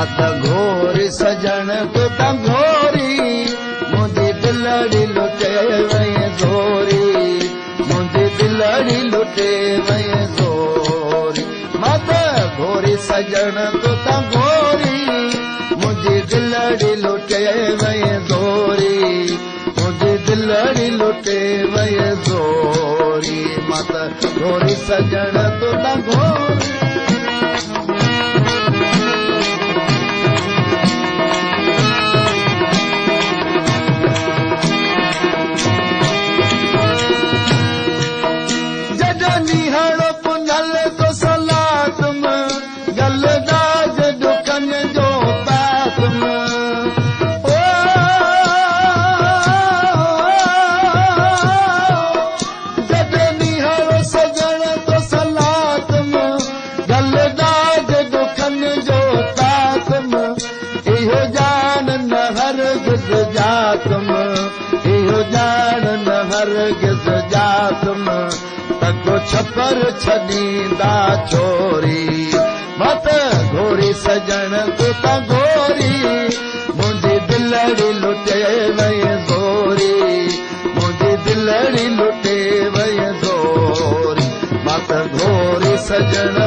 مان ته گهوري سڄڻ تو تان گهوري، منهنجي دلڙي لٽي وئي زوري، منهنجي دلڙي لٽي وئي زوري. مان ته گهوري سڄڻ تو تان گهوري، منهنجي دلڙي لٽي وئي زوري، منهنجي دلڙي لٽي وئي زوري. مان ته گهوري سڄڻ تو تان گهوري. جڏهن نهاڙو پنل تو سلاتم، گل ڏاج ڏکن جو پاتم. او جڏهن نهاڙو سڄڻ تو سلاتم، گل ڏاج ڏکن جو پاتم. اهو ڄاڻ نه هرگز ڄاتم، اهو ڄاڻ نه هرگز ڄاتم، تڪو ڇپر ڇڏيندا ڇوري. مان ته گهوري سڄڻ تو تان گهوري، منهنجي دلڙي لٽي وئي زوري، منهنجي دلڙي لٽي وئي زوري. مان ته گهوري سڄڻ